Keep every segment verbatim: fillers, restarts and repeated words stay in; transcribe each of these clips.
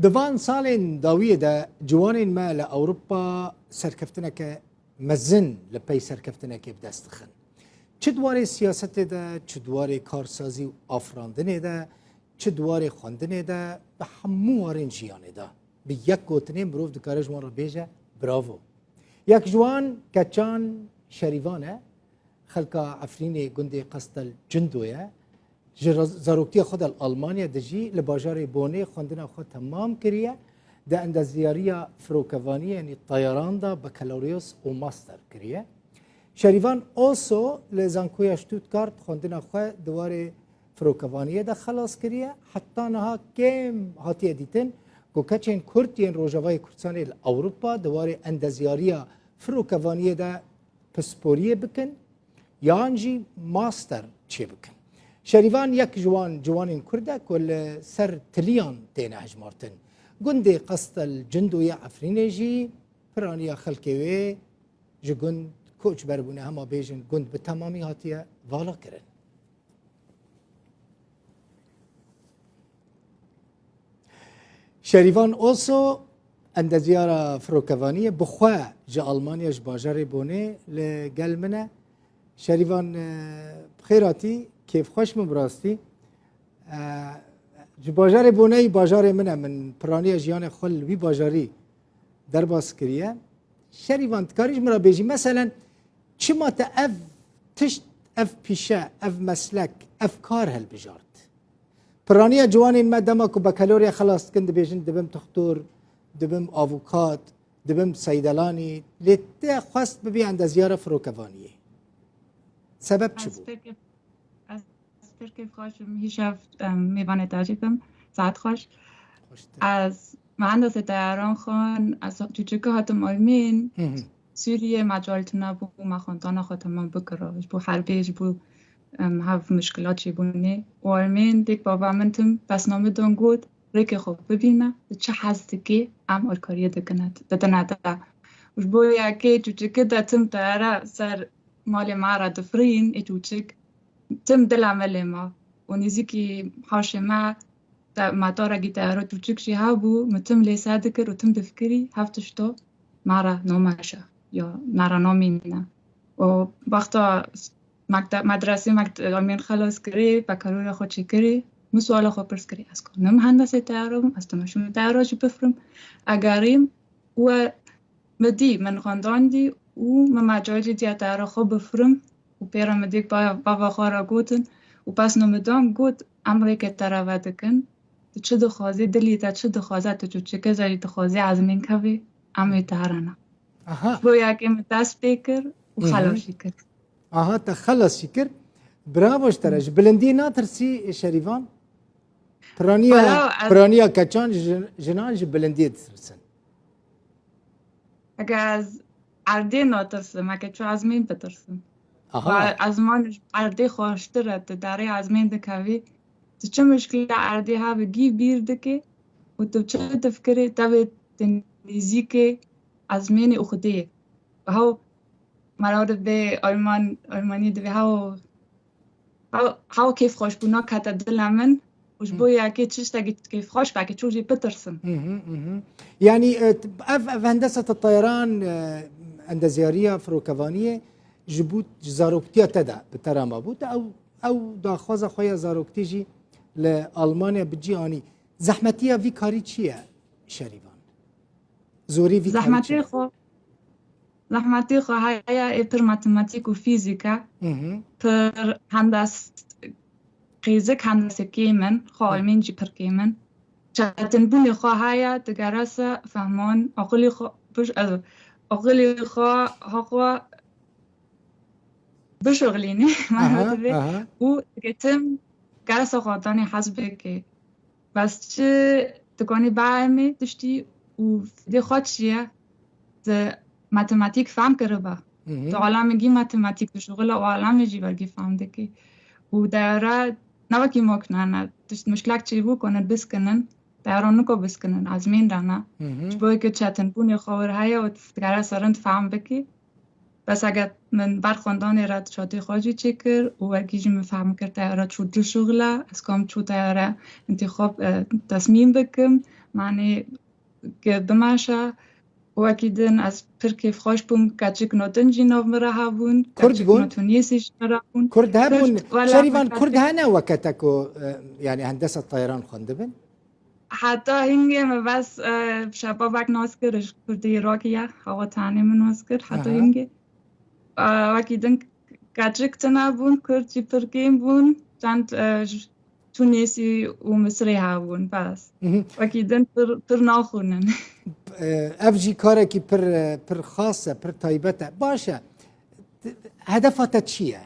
Di van salên dawiyê de ciwanên me li Ewropa serkeftineke mezin li pey serkeftinekê bi dest dixin. Çi di warê siyasetê de, çi di warê karsazî û afirandinê de, çi di warê xwendinê de, bi hemû warên jiyanê de. Bi yek gotinê mirov dikare ji wan re bêje, bravo. Yek ji wan Keçan Şerîvan e, xelka Efrînê gundê Qestel Cindo ye. Ji raz-, zaroktiya xwe de li Almanya dijî, li bajarê Bonê xwendina xwe temam kiriye. Di endezyariya firokevaniyê, yanî tayaran de bakaloriyos û master kiriye. Şerîvan Oso li Zankoya Stuttgart xwendina xwe di warê firokevaniyê de xelas kiriye. Heta niha kêm hatiye dîtin ku keçên Kurd yên Rojavayê Kurdistanê li Ewropa di warê endezyariya firokevaniyê de pisporiyê bikin yan jî master çêbikin. Şerîvan yek ji wan ciwanên Kurd e ku li ser tiliyan têne hejmartin. Gundê Qestel Cindo ya Efrînê jî piraniya xelkê wê ji gund koçber bûne, hema bêjin gund bi temamî hatiye vala kirin. Şerîvan Oso, endezyara firokevaniyê, bi xwe ji Almanya, ji bajarê Bonê li gel min e. Şerîvan, e, bi xêr hatî, kêfxweş bim bi rastî. E, ji bajarê Boneyî bajarê min e, min piraniya jiyanê xwe li wî bajarî derbas kiriye. Şerîvan, dikarî ji min re bêjî, meselen, çima te ev tişt, ev pîşe, ev meslek, ev kar hilbijart? Piraniya ciwanên me dema ku bakalorya xelas dikin, dibêjin, dibim tixtor, dibim avukat, dibim seydelanî, lê te xwest bibî endezyara firokevaniyê. Sebeb çi bû? Ez pêr kêf-, ez pêr kêfxweş im, hîşev, em, mêvanê te jî bim. Saet xweş. Xweştir. Ez mehendesê teyaran xwend, ez çûçike hatim Armên. Hı hı. Sûriyê me cal tune bû, me xwendana xwe temam bikira. Ji bo herbê, ji bo, em, hev mişkilat çêbûnê. Û Armên dêk bava min tim pesna min dan got, rêkê xwe bibîne, tu çi hez dikî, em alkariyê dikine, didine te. Û ji bo yekê çûçike de tim teyare ser malê me re difirîn, ê çûçik tim dila me lê ma. Û nêzîkî haşê me, te-, metarekî teyara çûçik jî hebû, min tim lê ser dikir û tim difikirî, hev tişto me re nameşe, ya me re namîne. Û wexta mekte-, medresê mekt-, Armên xelas kirê, bakalorya xwe çêkirê, min suala xwe pirs kirê, ez kanim hendesê teyara bim, ez dimeşim teyara jî bifirim, egerîm we min dî, min xwendan dî û min mecal jî diya teyara xwe bifirim û pê re min dêk ba-, bava xwe re gotin û pesno min dan got, em rêkê te re vedikin, tu çi dixwazî, dilî te çi dixwaze, tu çûçike jî dixwazî ezmîn kevî, em ê te herine. Aha. Ji bo yekê min dest pê kir û Hı hı. xelasî kir. Aha, te xelasî kir. Bravo ji te re. Ji bilindiyê natirsî, Şerîvan? Piraniya, Wala ez piraniya keçan ji, jinan ji bilindiyê ditirsin. Ege ez erdê natirsim, eke çû ezmên bitirsim. Aha. Wa ezman ji erdê xweştir e, tu derê ezmên dikevî. Tu çi mişkile erdê have gî bîr dike û tu çi difikirî, tevê tu nêzîkê ezmênê û Xwedê. Hew mera dibê Alman, Almanî dibê hew, hew, hew kêfxweşbûna kete dila min û ji Hı. bo yekê tiştekî kêfxweş belkî çû jî bitirsim. Hı hı, hı hı. Yanî, e, t-, ev, ev hendeseta teyaran, e, endezyariya firokevaniyê ji bo, ji zaroktiya te de bi te re mabû. Te ew, ew daxwaza xwe ya zaroktî jî li Almanya bi cî anî. Zehmetiya vî karî çi ye, Şerîvan? Zorî vî karî çi Zehmetê ye? xwe, zehmetê xwe heye, ê pir matematîk û fîzîk e. Hı hı. Pir hendes-, qêzik hendese kêm in, xwe Hı. Almên jî pir kêm in. Çetinbûnê xwe heye, digere se fehman, aqilê xwe biş-, ez, aqilê xwe ha xwe bişuxlînî, Aha, mano divê aha. û digetim geresa xwe danê hez bike. Bes çi dikanî biemê tiştî û dê xwe çi ye? Di matematîk fehm kiriba. Hı hı. Di alamê gî matematîk dişuxile û alamê jî belkî fehm dike. Û dewre ne wekî makine ne. Tişt mişkilek çêbû konin biskinin. Dewre niko biskinin, ezmên dana. Hı hı. Ji bo yekê çetinbûnê xwe wir heye û digere serind fehm bike. Bes eger min ber xwendanê re çatê xwe jî çêkir û wekî jî min fehm kir teyare çû dişuxile, ez kam çû teyare întîxab, e, tesmîm bikim, Manê ke bimeşe, wekî din ez pir kêfxweş bûm, keçik notin jî nav min re hebûn, Kurd keçik bûn? notinêsî ji min re bûn. Kurd hebûn? Kurd, wela Şerîvan, me Kurd pir- hene weke te ku e, yani hendesa tayeran xwendibe? Heta hingê me bes e, şebabek nas kir, ji Kurdî Iraqî ye, hewa tenê min nas kir, heta Aha. hingê. E, wekî din keçik tune bûn, Kurd jî pir kêm bûn, çend e, ji Tunêsî û Misirê hebûn, bes. Mhm. Wekî din pir, pir naxwînin. E, ev jî karekî pir, e, pir xas e, pir taybet e. Baş e. Hedefa te çi ye?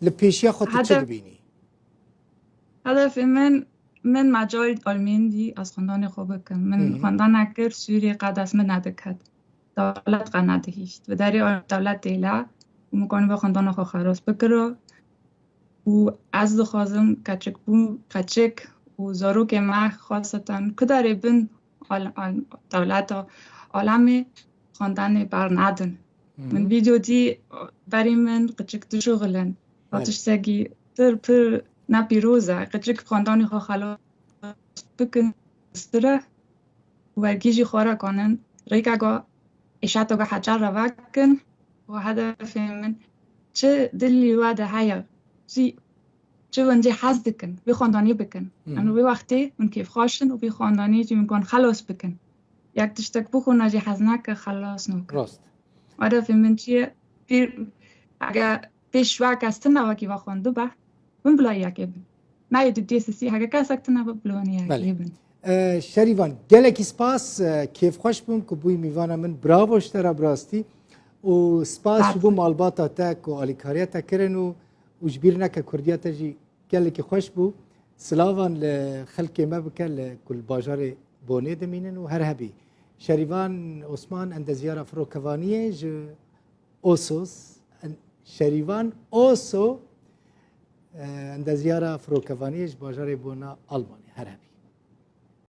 Li pêşiya xwe tu çi Hedef- dibînî? Hedefê min, min mecal almên dî ez xwendanê xwe bikim. Min Hı hı. xwendana kir, Sûriyê qe dest min nediket. Dewlet qe nedihîşt. Bi derê dewlet têle û min kanibe xwendana xwe xelas bikira. Û ez dixwazim keçik bû, keçik û zarokê me xweseten ku derê bin al-, al-, dewleta alemê xwendanê bernedin. Min vîdeo dî berî min qiçik dişuxilin. Belê. Tiştekî pir pir ne pîroz e. Qiçik xwendanê xwe xelas bikin, sire û wergî jî xwe re kanin. Rêkeka êşeteka heçer re vekin û hedefê min çi dilî we de heye, çi, çi hûn jê hez dikin, vê xwendanî bikin. Hı. Em wê wextê hûn kêfxweş in û vê xwendanî jî hûn kan xelas bikin. Yek tiştek bixwîne jî hez neke, xelas nake. Rast. Hedefê min çi ye? Pîr, eger pêş wek ez tune wekî ve xwendibe, bin bila yekê bin. Nayê tu dê sisî, heke kesek tune be, bila wan yekê Belê. bin. E, Şerîvan, gelekî spas, e, kêfxweş bûm ku bûyî mîvana min. Bravo ji te re bi rastî. Û spas ji Spas. bo malbata te ku alîkariya te kirin û, û ji bîr neke kurdiya te jî gelekî xweş bû. Silavan li xelkê me bike li ku li bajarê Bonê dimînin û her hebî. Şerîvan Osman, endezyara firokevaniyê ji Osos, en-, Şerîvan Oso, e, endezyara firokevaniyê ji bajarê Bona Almanê. Her hebî.